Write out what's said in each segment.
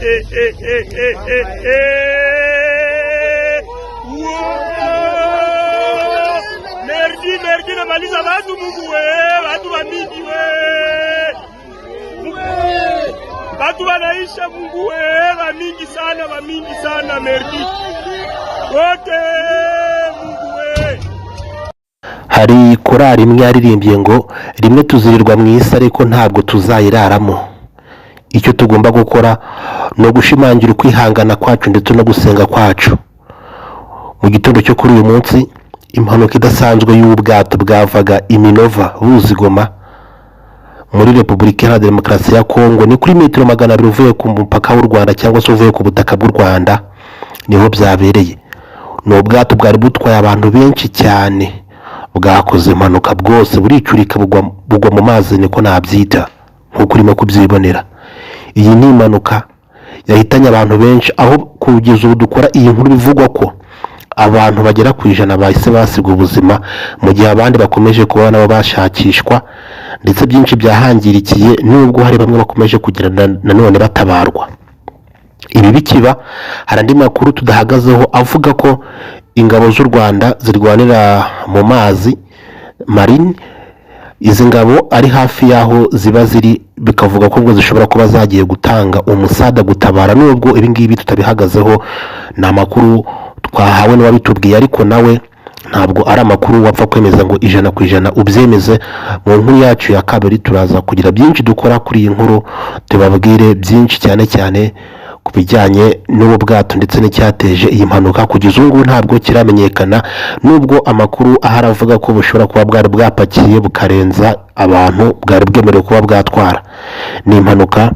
eh, eh, eh, eh, eh, eh. Wow! Merdi, merdi namaliza watu. Mungu we, watu wa mingi we, watu wanaisha. Mungu we, wa mingi sana, wa mingi sana, merdi wote. Mungu we. Hari korali imwe yaririmbye ngo rimwe tuzirirwa mu isi ariko ntabwo tuzayiraramo. Icyo tugomba gukora ni ugushimangira ukwihangana kwacu ndetse no gusenga kwacu. Mu gitondo cyo kuri uyu munsi, impanuka idasanzwe y'ubwato bwavaga i Minova buza i Goma muri Repubulika Iharanira Demokarasi ya Kongo, ni kuri metero 200 uvuye ku mupaka w'u Rwanda cyangwa se uvuye ku butaka bw'u Rwanda, niho byabereye. Ni ubwato bwari butwaye abantu benshi cyane, bwakoze impanuka bwose buricurika, bugwa mu mazi, niko nabyita nk'uko urimo kubyibonera. Iyi ni impanuka yahitanye abantu benshi, aho kugeza ubu dukora iyi nkuru bivugwa ko abantu bagera ku 100 bahise basiga ubuzima, mu gihe abandi bakomeje kuba nabo bashakishwa, ndetse byinshi byahangirikiye nubwo hari bamwe bakomeje kugira nanone batabarwa. Ibi bikiba, hari andi makuru tudahagazeho avuga ko ingabo z'u Rwanda zirwanira mu mazi, marine, izi ngabo ari hafi y'aho ziba ziri, bikavuga ko ubwo zishobora kuba zagiye gutanga umusada gutabara. Nubwo ibi ngibi tutabihagazeho, ni amakuru twahawe n'uwabitubwiye, ariko nawe ntabwo ari amakuru wapfa kwemeza ngo 100% ubyemeze. Mu nkuru yacu ya kabiri turaza kugira byinshi dukora kuri iyi nkuru, tubabwire byinshi cyane cyane ku bijyanye n'ubu bwato ndetse n'icyateje iyi mpanuka. Kugeza ubu ngubu ntabwo kiramenyekana, nubwo amakuru ahari avuga ko bushobora kuba bwari bwapakiye bukarenza abantu bwari bwemerewe kuba bwatwara. Ni impanuka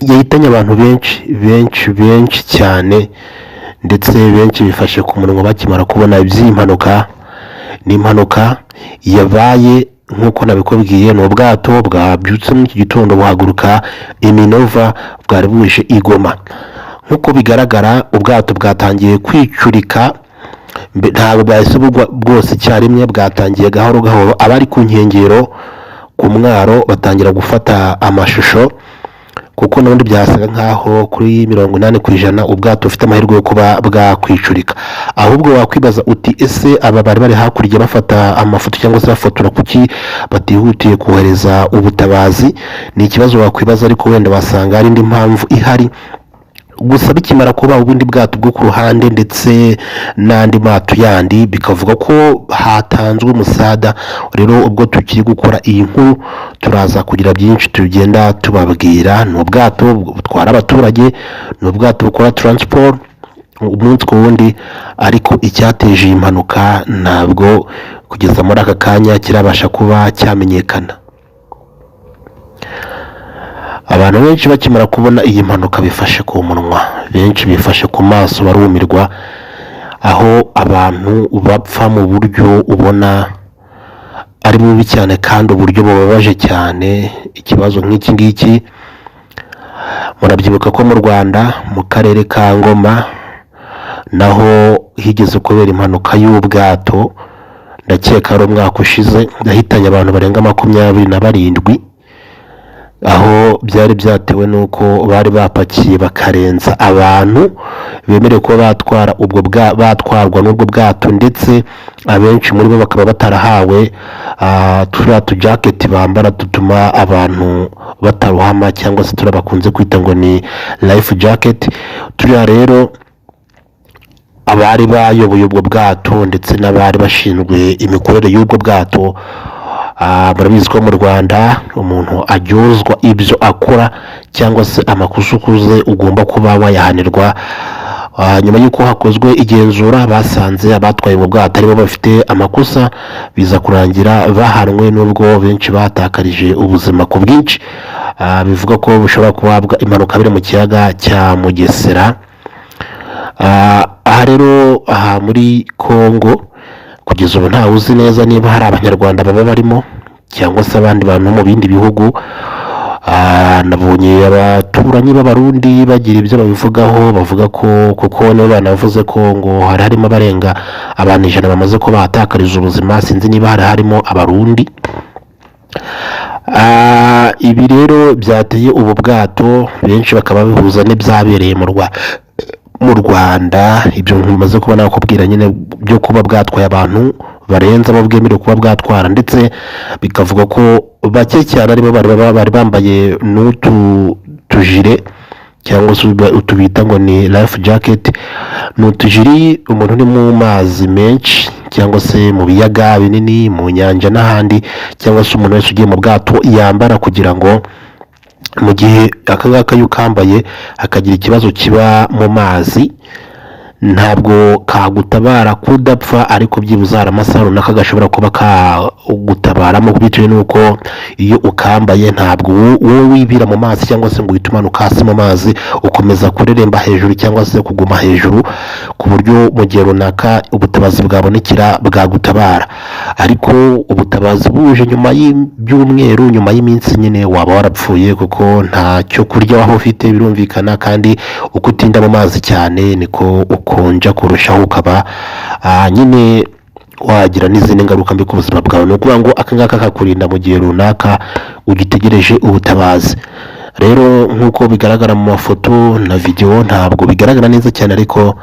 yahitanye abantu benshi benshi benshi cyane, ndetse benshi bifashe ku munwa bakimara kubona iby'iyi mpanuka. Ni impanuka yabaye nk'uko nabikubwiye, ni ubwato bwabyutse muri iki gitondo buhaguruka i Minova, bwari buje i Goma. Nk'uko bigaragara, ubwato bwatangiye kwicurika, ntabwo bwahise bugwa bwose icyarimwe, bwatangiye gahoro gahoro. Abari ku nkengero ku mwaro batangira gufata amashusho, kuko n'ubundi byasaga nk'aho kuri 80% ubwato bufite amahirwe yo kuba bwakwicurika. Ahubwo wakwibaza uti: "Ese aba bari bari hakurya bafata amafoto cyangwa se bafotora, kuki batihutiye kohereza ubutabazi?" Ni ikibazo wakwibaza, ariko wenda wasanga hari indi mpamvu ihari. Gusa bikimara kuba, ubundi bwato bwo ku ruhande ndetse n'andi mato yandi bikavuga ko hatanzwe umusada. Rero ubwo tukiri gukora iyi nkuru, turaza kugira byinshi tugenda tubabwira. Ni ubwato butwara abaturage, ni ubwato bukora transport umunsi ku wundi, ariko icyateje iyi mpanuka ntabwo kugeza muri aka kanya kirabasha kuba cyamenyekana. Abantu benshi bakimara kubona iyi mpanuka bifashe ku munwa, benshi bifashe ku maso barumirwa, aho abantu bapfa mu buryo ubona ari bubi cyane kandi uburyo bubabaje cyane. Ikibazo nk'iki ngiki, murabyibuka ko mu Rwanda, mu karere ka Ngoma, naho higeze kubera impanuka y'ubwato, ndakeka ari umwaka ushize, yahitanye abantu barenga 27, aho byari byatewe n'uko bari bapakiye bakarenza abantu bemerewe kuba batwara ubwo batwarwa n'ubwo bwato, ndetse abenshi muri bo bakaba batarahawe turiya tujaketi bambara dutuma abantu batarohama, cyangwa se turiya bakunze kwita ngo ni life jacket. Turiya rero, abari bayoboye ubwo bwato ndetse n'abari bashinzwe imikorere y'ubwo bwato, murabizi ko mu Rwanda umuntu aryozwa ibyo akora cyangwa se amakosa ukoze ugomba kuba wayahanirwa. Nyuma y'uko hakozwe igenzura, basanze abatwaye ubwo bwato aribo bafite amakosa, biza kurangira bahanwe, nubwo benshi batakarije ubuzima ku bwinshi. Bivuga ko bushobora kuba impanuka biri mu kiyaga cya Mugesera. Aha rero, aha muri Congo, kugeza ubu ntawe uzi neza niba hari Abanyarwanda baba barimo cyangwa se abandi bantu mu bindi bihugu. Nabonye abaturanyi b'Abarundi bagira ibyo babivugaho, bavuga ko kuko nibo banavuze ko ngo hari harimo abarenga abantu 100 bamaze kuba bahatakariza ubuzima. Sinzi niba hari harimo Abarundi. Ibi rero byateye ubu bwato, benshi bakaba bihuza n'ibyabereye mu Rwanda, ibyo nkumaze kuba nakubwira nyine byo kuba bwatwaye abantu barenze abo bwemerewe kuba bwatwara, ndetse bikavuga ko bake cyane aribo bari bambaye n'utu tujire cyangwa se utu bita ngo ni life jacket. Ni utujiri umuntu uri mu mazi menshi cyangwa se mu biyaga binini, mu nyanja n'ahandi, cyangwa se umuntu wese ugiye mu bwato yambara kugira ngo mu gihe aka ngaka iyo ukambaye hakagira ikibazo kiba mu mazi, ntabwo kagutabara kudapfa, ariko byibuze hari amasaha runaka gashobora kuba kagutabaramo, bitewe n'uko iyo ukambaye ntabwo wowe wibira mu mazi cyangwa se ngo uhite umanuka hasi mu mazi, ukomeza kureremba hejuru cyangwa se kuguma hejuru, ku buryo mu gihe runaka ubutabazi bwabonekera bwagutabara. Ariko ubutabazi buje nyuma y'ibyumweru, nyuma y'iminsi nyine, waba warapfuye kuko nta cyo kurya waba ufite, birumvikana. Kandi uko utinda mu mazi cyane niko ukonja kurushaho, ukaba nyine wagira n'izindi ngaruka mbi ku buzima bwawe. Ni ukuvuga ngo aka ngaka kakurinda mu gihe runaka ugitegereje ubutabazi. Rero nk'uko bigaragara mu mafoto na videwo, ntabwo bigaragara neza cyane, ariko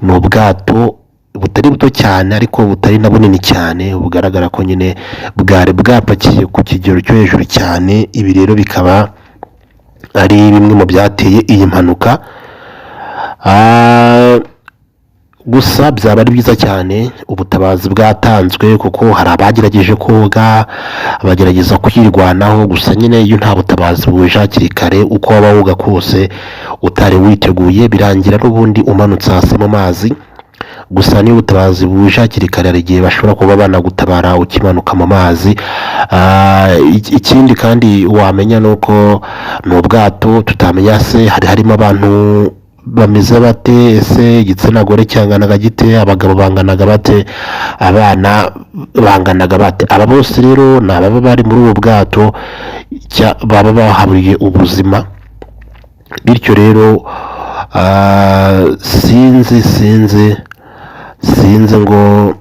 ni ubwato butari buto cyane ariko butari na bunini cyane, bugaragara ko nyine bwari bwapakiye ku kigero cyo hejuru cyane. Ibi rero bikaba ari bimwe mu byateye iyi mpanuka. Gusa byaba ari byiza cyane ubutabazi bwatanzwe, kuko hari abagerageje koga, bagerageza kwirwanaho. Gusa nyine iyo nta butabazi buje hakiri kare, uko waba woga kose utari witeguye, birangira n'ubundi umanutse hasi mu mazi. Gusa niba ubutabazi buje hakiri kare, hari igihe bashobora kuba banagutabara ukimanuka mu mazi. Ikindi kandi wamenya ni uko ni ubwato tutamenya se hari harimo abantu bameze bate, ese igitsina gore cyanganaga gite, abagabo banganaga bate, abana banganaga bate? Aba bose rero ni ababa bari muri ubu bwato baba bahaburiye ubuzima. Bityo rero sinzi ngo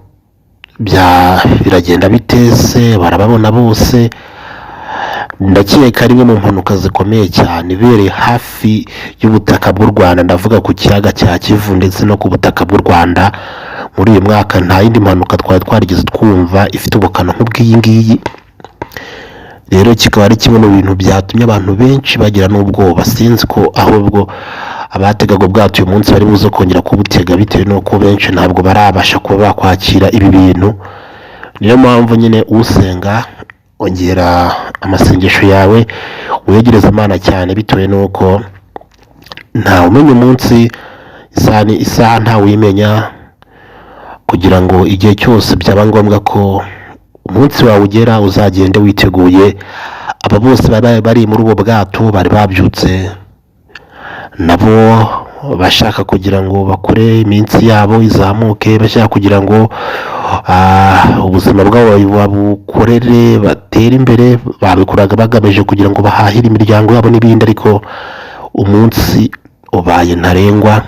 biragenda bite se, barababona bose? Ndakeka ari imwe mu mpanuka zikomeye cyane ibereye hafi y'ubutaka bw'u Rwanda, ndavuga ku kiyaga cya Kivu ndetse no ku butaka bw'u Rwanda. Muri uyu mwaka nta yindi mpanuka twari twarigeze twumva ifite ubukana nk'ubw'iyi ngiyi. Rero kikaba ari kimwe mu bintu byatumye abantu benshi bagira n'ubwoba. Sinzi ko ahubwo abategaga ubwato uyu munsi bari buze kongera kubutega, bitewe n'uko benshi ntabwo barabasha kuba bakwakira ibi bintu. Niyo mpamvu nyine usenga, ongera amasengesho yawe, wegereze Imana cyane, bitewe n'uko ntawe umenya umunsi, isaha ni isaha, ntawuyimenya, kugira ngo igihe cyose byaba ngombwa ko umunsi wawe ugera uzagende witeguye. Aba bose bari bari muri ubu bwato bari babyutse nabo bashaka kugira ngo bakore iminsi yabo izamuke, bashaka kugira ngo ubuzima bwabo babukorere batere imbere, babikoraga bagamije kugira ngo bahahire imiryango yabo n'ibindi, ariko umunsi ubaye ntarengwa.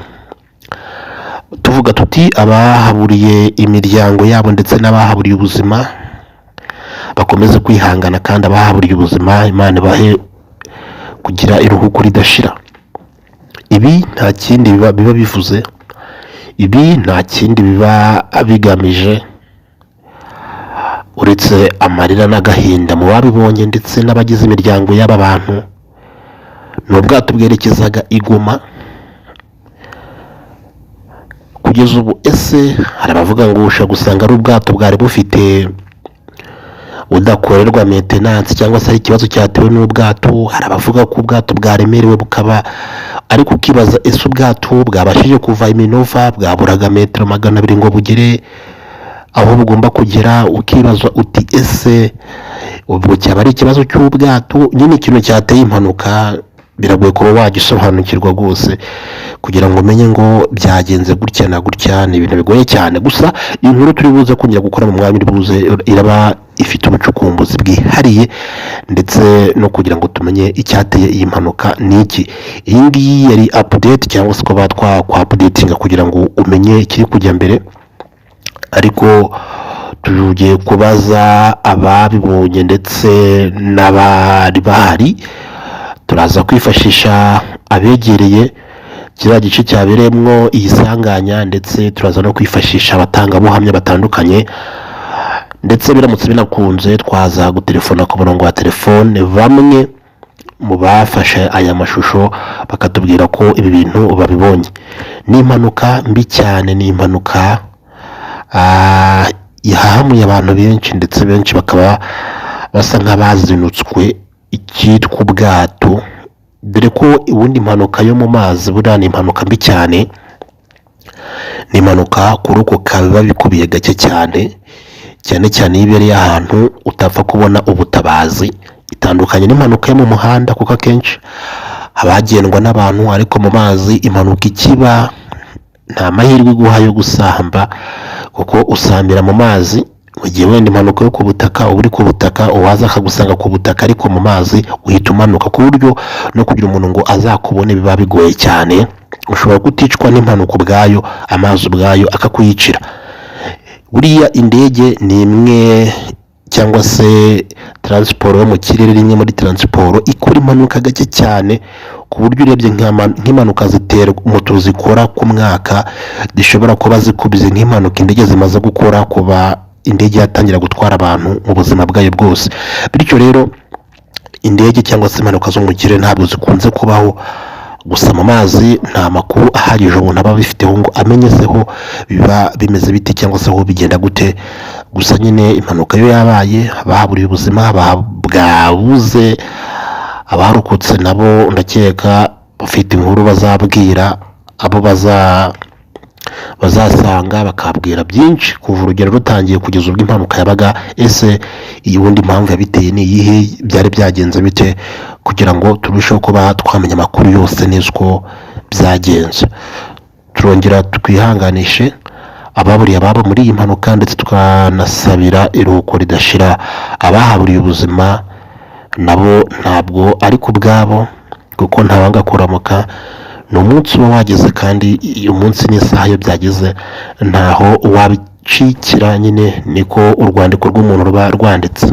Tuvuga tuti abahaburiye imiryango yabo ndetse n'abahaburiye ubuzima bakomeze kwihangana, kandi abahaburiye ubuzima Imana ibahe kugira iruhuko ridashira. Ibi nta kindi biba bivuze, ibi nta kindi biba bigamije uretse amarira n'agahinda mu babibonye ndetse n'abagize imiryango y'aba bantu. Ni ubwato bwerekezaga i Goma. Kugeza ubu ese hari abavuga ngo ushobora gusanga ari ubwato bwari bufite budakorerwa maintenance, cyangwa se ari ikibazo cyatewe n'ubwato. Hari abavuga ko ubwato bwaremerewe bukaba, ariko ukibaza ese ubwato bwabashije kuva i Minova, bwaburaga metero 200 ngo bugere aho bugomba kugera, ukibaza uti ese ubwo cyaba ari ikibazo cy'ubwato nyine? Ikintu cyateye impanuka biragoye kuba wagisobanukirwa rwose kugira ngo umenye ngo byagenze gutya na gutya, ni ibintu bigoye cyane. Gusa inkuru turi buze kongera gukora mu mwanya uri buze iraba ifite ubucukumbuzi bwihariye, ndetse no kugira ngo tumenye icyateye iyi mpanuka ni iki. Iyi ngiyi yari update cyangwa se kuba twakwa updatinga kugira ngo umenye ikiri kujya mbere, ariko Tugiye kubaza ababibonye ndetse n'abari bahari. Turaza kwifashisha abegereye kiriya gice cyabereyemo iyi sanganya, ndetse turaza no kwifashisha abatangabuhamya batandukanye, ndetse biramutse binakunze twaza gutelefona ku murongo wa telefone bamwe mu bafashe aya mashusho, bakatubwira ko ibi bintu babibonye. Ni impanuka mbi cyane, ni impanuka yahamuye abantu benshi, ndetse benshi bakaba basa nk'abazinutswe icyitwa ubwato, dore ko ubundi impanuka yo mu mazi buriya ni impanuka mbi cyane, ni impanuka kurokoka biba bikubiye gake cyane, cyane cyane iyo ibereye ahantu utapfa kubona ubutabazi. Itandukanye n'impanuka yo mu muhanda, kuko akenshi haba hagendwa n'abantu, ariko mu mazi impanuka ikiba nta mahirwe iguha yo gusamba, kuko usambira mu mazi. Mu gihe wenda impanuka yo ku butaka uba uri ku butaka, uwaza akagusanga ku butaka, ariko mu mazi uhita umanuka, ku buryo no kugira umuntu ngo azakubone biba bigoye cyane. Ushobora kuticwa n'impanuka ubwayo, amazi ubwayo akakuyicira. Buriya indege ni imwe, cyangwa se transport yo mu kirere ni imwe muri transport ikora impanuka gake cyane, ku buryo urebye nk'impanuka ziterwa moto zikora ku mwaka zishobora kuba zikubye nk'impanuka indege zimaze gukora kuba indege yatangira gutwara abantu mu buzima bwayo bwose. Bityo rero indege cyangwa se impanuka zo mu kirere ntabwo zikunze kubaho. Gusa mu mazi nta makuru ahagije umuntu aba abifiteho ngo amenye se ho biba bimeze bite cyangwa se ho bigenda gute. Gusa nyine impanuka yo yabaye, abahaburiye ubuzima bwabuze, abarokotse nabo ndakeka bafite inkuru bazabwira abo bazasanga, bakabwira byinshi kuva urugero rutangiye kugeza ubwo impanuka yabaga. Ese iyi wundi mpamvu yabiteye ni iyihe? Byari byagenze bite? Kugira ngo turusheho kuba twamenya amakuru yose neza uko byagenze. Turongera twihanganishe ababuriye ababo muri iyi mpanuka, ndetse tukanasabira iruhuko ridashira abahaburiye ubuzima. Nabo ntabwo ari ku bwabo, kuko ntawanga kuramuka. Ni umunsi uba wageze, kandi umunsi n'isaha iyo byageze ntaho wabicikira nyine, niko urwandiko rw'umuntu ruba rwanditse.